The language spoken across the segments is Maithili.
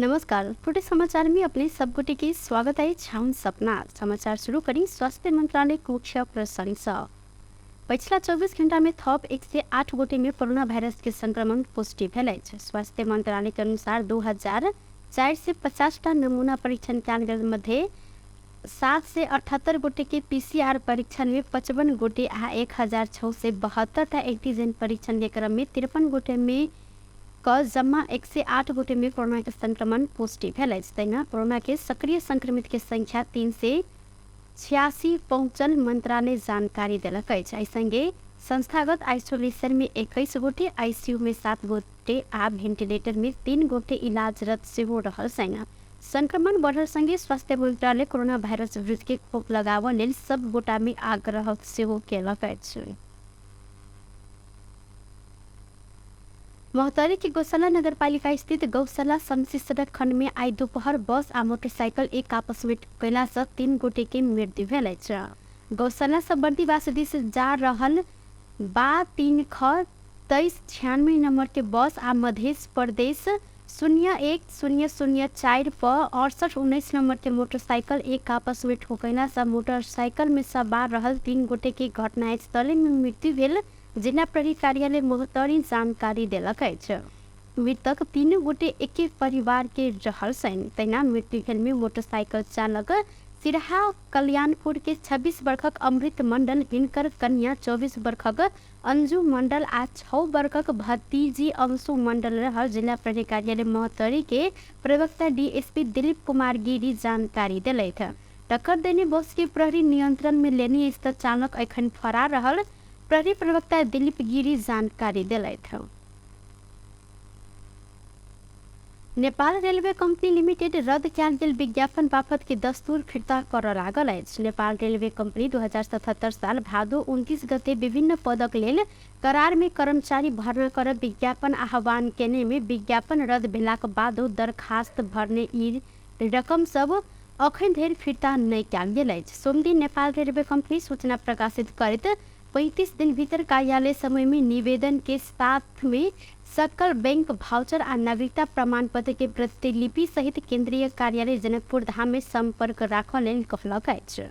नमस्कार, छोटे समाचार में अपने सब गोटे के स्वागत अछि। हम सपना। समाचार शुरू करी स्वास्थ्य मंत्रालय मुख्य प्रसंग सँ। पछिला 24 घंटा में थप 108 गोटे में कोरोना वायरस के संक्रमण पुष्टि भेल अछि। स्वास्थ्य मंत्रालय के अनुसार 2450 टा नमूना परीक्षण कयल गेल मध्ये 778 गोटे के पीसीआर परीक्षण में 55 गोटे आ 1672 टा एंटीजन परीक्षण के क्रम में 53 गोटे में क जम्मा 108 गोटे में कोरोना के संक्रमण पुष्टि भेल अछि। तहिना कोरोना के सक्रिय संक्रमित के संख्या 386 पहुंचल मंत्रालय जानकारी देलक अछि। एहि संगे संस्थागत आइसोलेशन में 21 गोटे, आईसीयू में 7 गोटे आ वेंटिलेटर में 3 गोटे इलाजरत सेहो रहल छनि। संक्रमण बढ़ल संगे स्वास्थ्य मंत्रालय कोरोना वायरस विरुद्ध के खोप लगाबऽ लेल सब गोटा में आग्रह सेहो केलक अछि। महोत्तरी के गौशाला नगरपालिका स्थित गौशाला शमशी सड़क खंड में आई दोपहर बस आ मोटरसाइकिल एक आपस में ठोकयला सँ 3 गोटे के मृत्यु भेल अछि। गौशाला सँ बर्दिवास दिस जा रहल बा 3 ख 2396 नंबर के बस आ मध्य प्रदेश 01 0 0 4 प 68 19 नंबर के मोटरसाइकिल एक आपस में ठोकयला सँ मोटरसाइकिल में सवार रहल 3 गोटे के घटनास्थले में मृत्यु भेल जिला प्रहरी कार्यालय महोत्तरी जानकारी देलक अछि। मृतक 3 गोटे एके परिवार के रहल छनि। तहिना मृत्यु भेल में मोटरसाइकिल चालक सिरहा कल्याणपुर के 26 वर्षक अमृत मंडल, हिनकर कन्या 24 वर्षक अंजू मंडल आ 6 वर्षक भतीजी अंशु मंडल रहल जिला प्रहरी कार्यालय महोत्तरी के प्रवक्ता डीएसपी दिलीप कुमार गिरी जानकारी देलथि। टक्कर देने बस के प्रहरी नियंत्रण में लेने अछि त चालक एखन फरार रहल प्रहरी प्रवक्ता दिलीप गिरी जानकारी देलथि। नेपाल रेलवे कंपनी लिमिटेड रद्द कयल गेल विज्ञापन बापत के दस्तूर फिर्ता करऽ लागल अछि। नेपाल रेलवे कंपनी 2077 साल भादो 29 गते विभिन्न पदक लेल करार में कर्मचारी भर्ना कर विज्ञापन आह्वान केने में विज्ञापन रद्द भेलाक बादो दरखास्त भरने ई रकम सब अखन धरि फिर्ता नहि कयल गेल अछि। सोमदिन नेपाल रेलवे कंपनी सूचना प्रकाशित करैत 35 दिन भीतर कार्यालय समय में निवेदन के साथ में सकल बैंक भाउचर आ नागरिकता प्रमाण पत्र के प्रतिलिपि सहित केंद्रीय कार्यालय जनकपुर धाम में संपर्क राखऽ लेल कहलक अछि।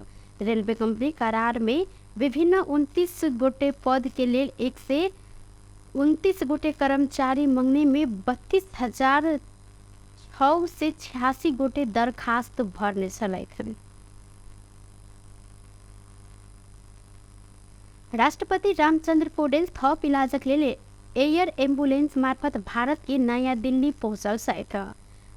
रेलवे कंपनी करार में विभिन्न 29 गोटे पद के लेल 129 गोटे कर्मचारी मंगने में 32,686 गोटे दरखास्त भरने छलथि। राष्ट्रपति रामचंद्र पौडेल थप इलाजक लेल एयर एम्बुलेंस मार्फत भारत के नयाँ दिल्ली पहुँचल छथि।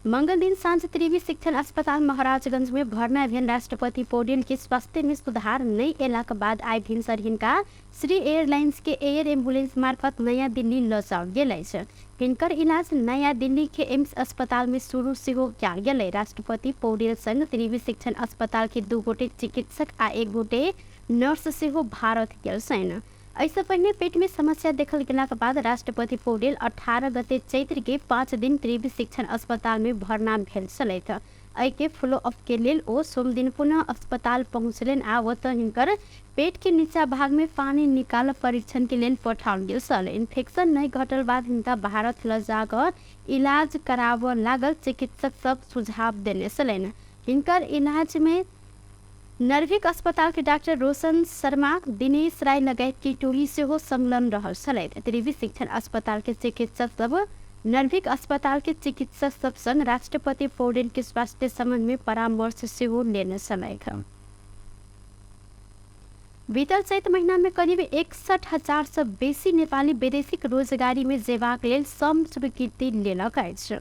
मंगल दिन साँझ त्रिवी शिक्षण अस्पताल महाराजगंज में भर्ना भेल राष्ट्रपति पौडेल के स्वास्थ्य में सुधार नहि एलाक बाद आइ भिनसर हिनका श्री एयरलाइंस के एयर एम्बुलेंस मार्फत नयाँ दिल्ली लऽ जाओल गेल अछि। हिनकर इलाज नयाँ दिल्ली के एम्स अस्पताल में शुरू सेहो कयल गेलै। राष्ट्रपति पौडेल संग त्रिवी शिक्षण अस्पताल के 2 गोटे चिकित्सक आ 1 गोटे नर्स सेहो भारत गेल छनि। एहिसँ पहिने पेट में समस्या देखल गेलाक बाद राष्ट्रपति पौडेल 18 गते चैत्र के 5 दिन त्रिवी शिक्षण अस्पताल में भर्ना भेल छलथि। एहि के फॉलोअप के लेल ओ सोमदिन पुनः अस्पताल पहुँचलनि आ ओतऽ हिनकर पेट के नीचा भाग में पानी निकाल परीक्षण के लेल पठाओल गेल छल। इन्फेक्शन नहि घटल बाद हिनका भारत लऽ जा कऽ इलाज कराबऽ लागल चिकित्सक सब सुझाव देने छलनि। हिनकर इलाज में नर्भिक अस्पताल के डॉक्टर रोशन शर्मा, दिनेश राय लगायत के टोली सेहो संलग्न रहल छलथि। त्रिवी शिक्षण अस्पताल के चिकित्सक सब नर्भिक अस्पताल के चिकित्सक सब संग राष्ट्रपति पौडेल के स्वास्थ्य संबंध में परामर्श सेहो लेने छलथि। बीतल चैत महीना में करीब 61,000 सँ बेसी नेपाली वैदेशिक रोजगारी में जेबाक लेल श्रम स्वीकृति लेलक अछि।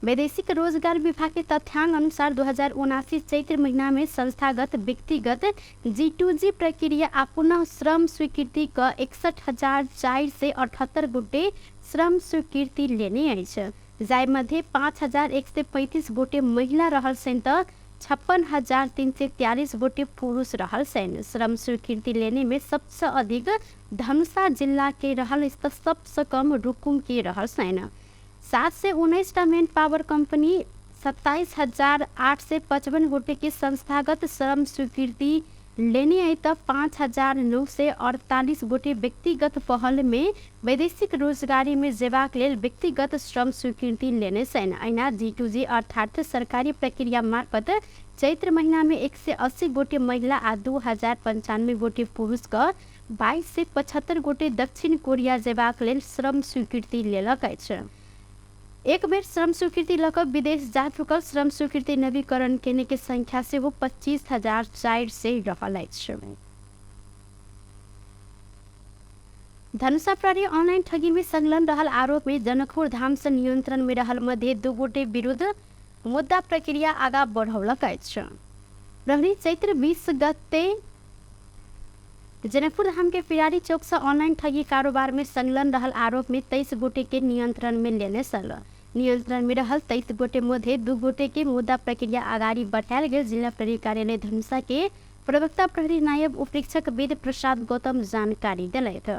वैदेशिक रोजगार विभाग के तथ्यांक अनुसार 2079 चैत्र महीना में संस्थागत व्यक्तिगत G2G प्रक्रिया आ पुनः श्रम स्वीकृति क 61,478 गोटे श्रम स्वीकृति लेने अछि। जाहि मध्ये 5,135 गोटे महिला रहल छनि त 56,343 गोटे पुरुष रहल छनि। श्रम स्वीकृति लेने में सबसँ अधिक धनुषा जिला के रहल अछि त सबसँ कम रुकुम के रहल छनि। 719 टा मैन पावर कंपनी 27,855 गोटे के संस्थागत श्रम स्वीकृति लेने आई त 5948 गोटे व्यक्तिगत पहल में वैदेशिक रोजगारी में जेबाक लेल व्यक्तिगत श्रम स्वीकृति लेने छन्। ऐना G2G अर्थात सरकारी प्रक्रिया मार्फत चैत्र महीना में 180 गोटे महिला आ 2095 गोटे पुरुष क 2275 गोटे दक्षिण कोरिया जेबाक लेल श्रम स्वीकृति लेलक अछि। एक बेर श्रम स्वीकृति लऽ कऽ विदेश जा चुकल श्रम स्वीकृति नवीकरण केने के संख्या सेहो 25,400 रहल अछि। धनुषा प्रहरी ऑनलाइन ठगी में संलग्न रहल आरोप में जनकपुर धाम से नियंत्रण में रहल मध्य 2 गोटे विरुद्ध मुद्दा प्रक्रिया आगा बढ़ौलक अछि। प्रहरी चैत्र 20 गते जनकपुर धाम के पिरारी चौक से ऑनलाइन ठगी कारोबार में संलग्न रहल आरोप में 23 गोटे के नियंत्रण में लेने छल। नियंत्रण में रहल 23 गोटे मध्य 2 गोटे के मुद्दा प्रक्रिया अगाडि बढ़ायल गेल जिल्ला प्रहरी कार्यालय धनुषा के प्रवक्ता प्रहरी नायब उपरीक्षक वेद प्रसाद गौतम जानकारी देलथि।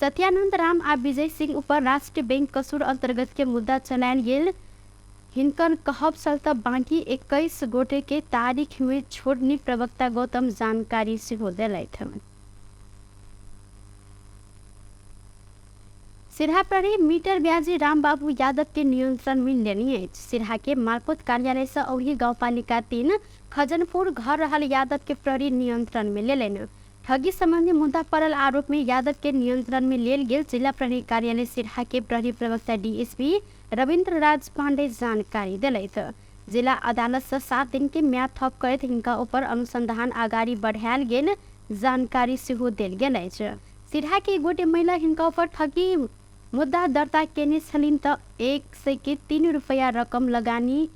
सत्यानंद राम आ विजय सिंह ऊपर राष्ट्रीय बैंक कसूर अंतर्गत के मुद्दा चलायल गेल हिनकर कहब छल त बाँकी 21 गोटे के तारीख में छोड़नी प्रवक्ता गौतम जानकारी सेहो देलथि। सिरहा प्रहरी मीटर ब्याजी रामबाबू यादव के नियंत्रण में लेने अछि। सिरहा के मालपोत कार्यालय से औही गाउँपालिका 3 खजनपुर घर रहल यादव के प्रहरी नियंत्रण में लेलनि। ठगी संबंधी मुद्दा पड़ल आरोप में यादव के नियंत्रण में लेल गेल जिला प्रहरी कार्यालय सिरहा के प्रहरी प्रवक्ता डीएसपी रविन्द्र राज पांडे जानकारी देलथि। जिला अदालत से 7 दिन के म्याद थप करैत हिनका ऊपर अनुसंधान अगाडि बढ़ायल गेल जानकारी सेहो देल गेल अछि। सिरहा के एक गोटे महिला हिनका ऊपर ठगी मुद्दा दर्ता केने छलिन त 103 रुपैयाँ रकम लगानी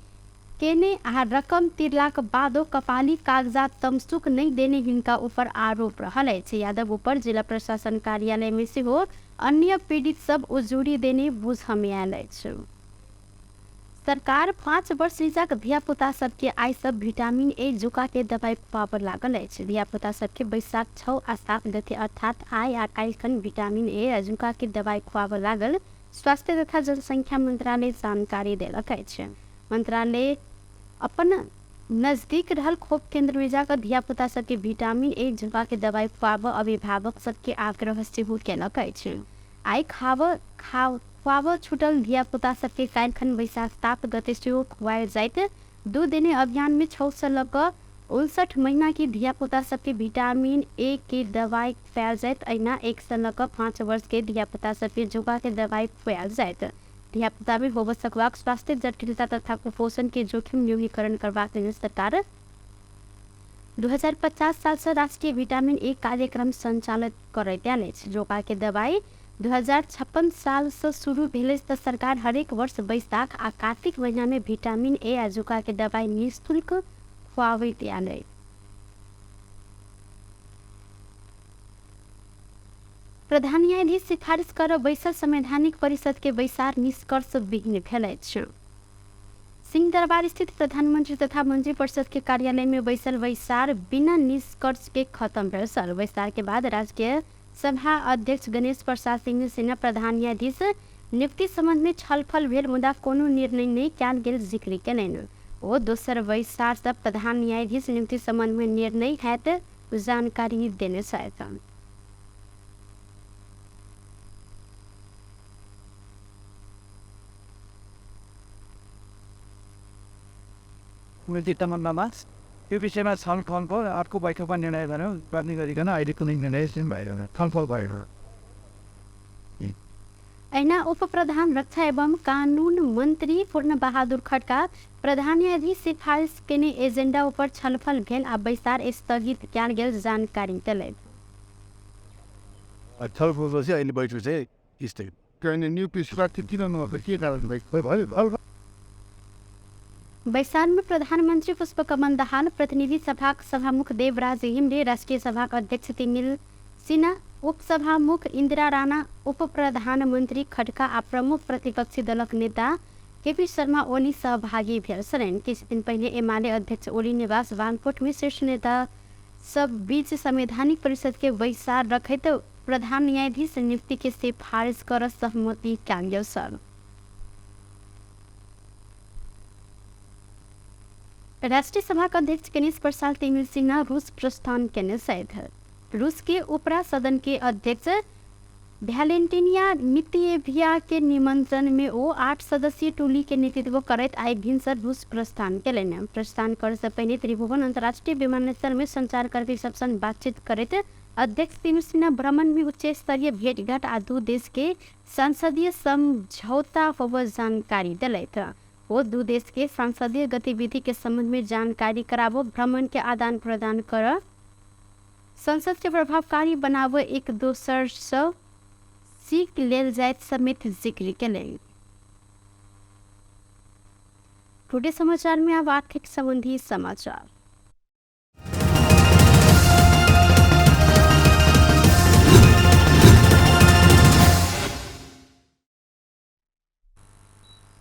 केने आ रकम तिरलाक बादो कपाली कागजात तमसुक नहि देने हिनका ऊपर आरोप रहल अछि। यादव ऊपर जिला प्रशासन कार्यालय में सेहो अन्य पीड़ित सब उजुरी देने बुझमे आयल अछि। सरकार 5 वर्ष नीचाक धियापुता सबके आइ सब विटामिन ए जुका के दवाई खुआबऽ लागल अछि। धियापुता सबके बैशाख 6 आ 7 गते अर्थात आइ आ काल्हिखन विटामिन ए आ जुका के दवाई खुआबऽ लागल स्वास्थ्य तथा जनसंख्या मंत्रालय जानकारी देलक अछि। मंत्रालय अपन नजदीक रहल खोप केंद्र में जाकर धियापुता सबके विटामिन ए जुका के दवाई खुआबऽ अभिभावक सबके आग्रह सेहो केलक अछि। आइ खुआबऽ छुटल धियापुता सबके काल्हिखन बैशाख 7 गते सेहो खुआयल जाइत। 2 दिने अभियान में 6 से लऽ कऽ 59 महीना के धियापुता सबके विटामिन ए के दवाई खुआयल जाइत। अहिना 1 से लऽ कऽ 5 वर्ष के धियापुता सबके जुका के दवाई खुआयल जाइत। धियापुता में होबऽ सकबाक स्वास्थ्य जटिलता तथा कुपोषण के जोखिम न्यूनीकरण करबाक लेल सरकार 2050 साल से राष्ट्रीय विटामिन ए कार्यक्रम संचालित करैत आयल अछि। जोका के दवाई 2056 साल से शुरू भेल त सरकार हरेक वर्ष बैसाख आ कार्तिक महीना में विटामिन ए आ जुका के दवाई निःशुल्क खुआबैत आयल अछि। प्रधान न्यायाधीश सिफारिश कर बैसल संवैधानिक परिषद के बैसार निष्कर्ष विहीन भेल अछि। सिंहदरबार स्थित प्रधानमंत्री तथा मंत्री परिषद के कार्यालय में बैसल बैसार बिना निष्कर्ष के खत्म भेल छल। बैसार के बाद राजकीय सभा अध्यक्ष गणेश प्रसाद सिंह सेना प्रधान न्यायाधीश नियुक्ति संबंध में छलफल भेल मुदा कोनो निर्णय नहि कयल गेल जिक्र केलनि। ओ दोसर बैसार से प्रधान न्यायाधीश नियुक्ति संबंध में निर्णय हैत जानकारी देने छथि। त्यो विषयमा छलफल भयो, अर्को बैठकमा निर्णय गर्यो, गर्ने गरिकन अहिले कुनै निर्णय चाहिँ भएन, छलफल भयो। ऐना उप प्रधान रक्षा एवं कानून मंत्री पूर्ण बहादुर खड्का प्रधान न्यायाधीश सिफारिश केने एजेंडा ऊपर छलफल भेल आ बैसार स्थगित कयल गेल जानकारी देलनि। छलफल चाहिँ अहिले बैठक चाहिँ स्थगित। के कारण भयो? बैसार में प्रधानमंत्री पुष्पकमल दाहाल, प्रतिनिधि सभाक सभामुख देवराज घिमिरे, राष्ट्रिय सभाक अध्यक्ष तिमिल सिन्हा, उपसभामुख इन्दिरा राणा, उप प्रधानमंत्री खड्का आ प्रमुख प्रतिपक्षी दलक नेता केपी शर्मा ओली सहभागी भेल छलनि। किछु दिन पहिले एमाले अध्यक्ष ओली निवास बानकोट में शीर्ष नेता सब बीच संवैधानिक परिषद के बैसार रखैत प्रधान न्यायाधीश नियुक्ति के सिफारिश कर सहमति कयल गेल छल। राष्ट्रिय सभा अध्यक्ष गणेश प्रसाद तिमिल सिन्हा रूस प्रस्थान केने छथि। रूस के उपरा सदन के अध्यक्ष भ्यालेन्टिनिया मितिएभिया के निमंत्रण में ओ 8 सदस्यीय टोली के नेतृत्व करैत आइ भिनसर रूस प्रस्थान केलनि। प्रस्थान करे से पहिने त्रिभुवन अंतर्राष्ट्रीय विमानस्थल में संचारकर्मी सब संग बातचीत करैत अध्यक्ष तिमिल सिन्हा भ्रमण में उच्च स्तरीय भेटघाट आ दू देश के संसदीय समझौता होबऽ जानकारी दिलथि। वो दू देश के संसदीय गतिविधि के संबंध में जानकारी कराबो, भ्रमण के आदान प्रदान कर, संसद के प्रभावकारी बनाबो, एक दोसर से सीख लेल जाइत समेत जिक्र केलनि। टुडे समाचार में अब आर्थिक संबंधी समाचार।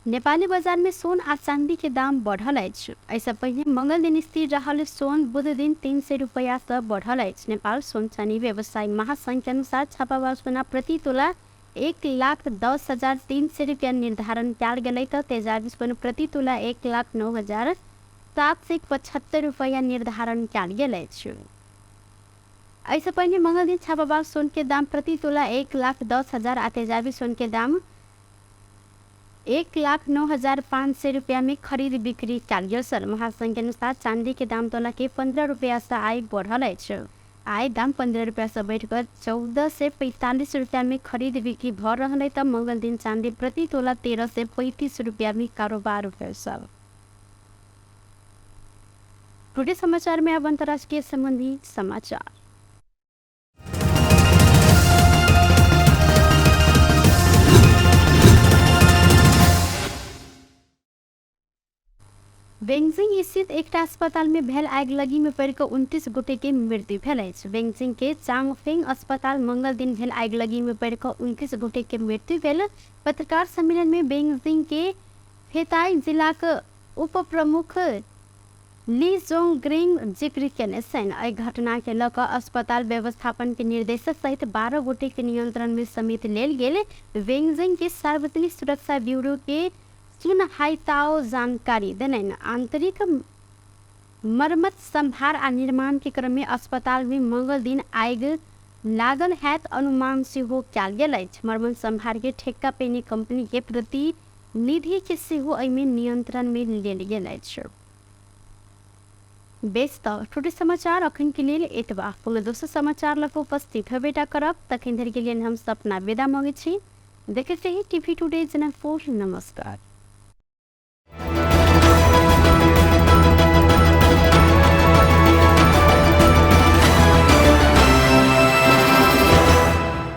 नेपाली बजार में सोन आ चांदी के दाम बढ़ल अछि। एहिसँ पहिने मंगल दिन स्थिर रहल सोन बुध दिन 300 रुपैया सँ बढ़ल अछि। नेपाल सोन चानी व्यवसायी महासंघ के अनुसार छापावाल सोना प्रति तोला 1,10,300 रुपया निर्धारण कयल गेलै तऽ तेजाबी सोन प्रति तोला 1,09,775 रुपैया निर्धारण कयल गेल अछि। एहिसँ पहिने मंगल दिन छापावाल सोन के दाम प्रति तोला 1,10,000 आ तेजाबी सोन के दाम 1,09,500 रुपया में खरीद बिक्री कयल गेल छल। महासंघ के अनुसार चांदी के दाम तोला के 15 रुपया से आइ बढ़ल अछि। आइ दाम 15 रुपया से बढ़िकऽ 1445 रुपया में खरीद बिक्री भऽ रहल है तऽ मंगल दिन चांदी प्रति तोला 1335 रुपया में कारोबार भेल छल। टुडे समाचार में अब अंतर्राष्ट्रीय संबंधी समाचार। बेंगजिंग स्थित एकटा अस्पताल में भेल आगिलगी में पड़ि कऽ 29 गोटे के मृत्यु भेल अछि। बेंगजिंग के चांगफेंग अस्पताल मंगल दिन भेल आगिलगी में पड़ि कऽ 29 गोटे के मृत्यु भेल। पत्रकार सम्मेलन में बेंगजिंग के फेताई जिलाक उप प्रमुख ली जोंग ग्रिंग जिक्र केने छनि। एहि घटना के लऽ कऽ अस्पताल व्यवस्थापन के निर्देशक सहित 12 गोटे के नियंत्रण में समेत लेल गेल। बेंगजिंग के सार्वजनिक सुरक्षा ब्यूरो के सुन हाइताओ जानकारी देलनि। आंतरिक मरम्मत संभार आ निर्माण के क्रम में अस्पताल में मंगल दिन आगि लागल हैत अनुमान सेहो कयल गेल अछि। मरम्मत संभार के ठेक्का पेनी कंपनी के प्रतिनिधि के सेहो एहिमे नियंत्रण में लेल गेल अछि। बेस तऽ छोटे समाचार अखन के लेल एतबा। पुनः दोसर समाचार लऽ कऽ उपस्थित हेबेटा करब। तखन धरि के लेल हम सपना विदा मांगै छी। देखैत रही टीवी टुडे जनकपुर। नमस्कार।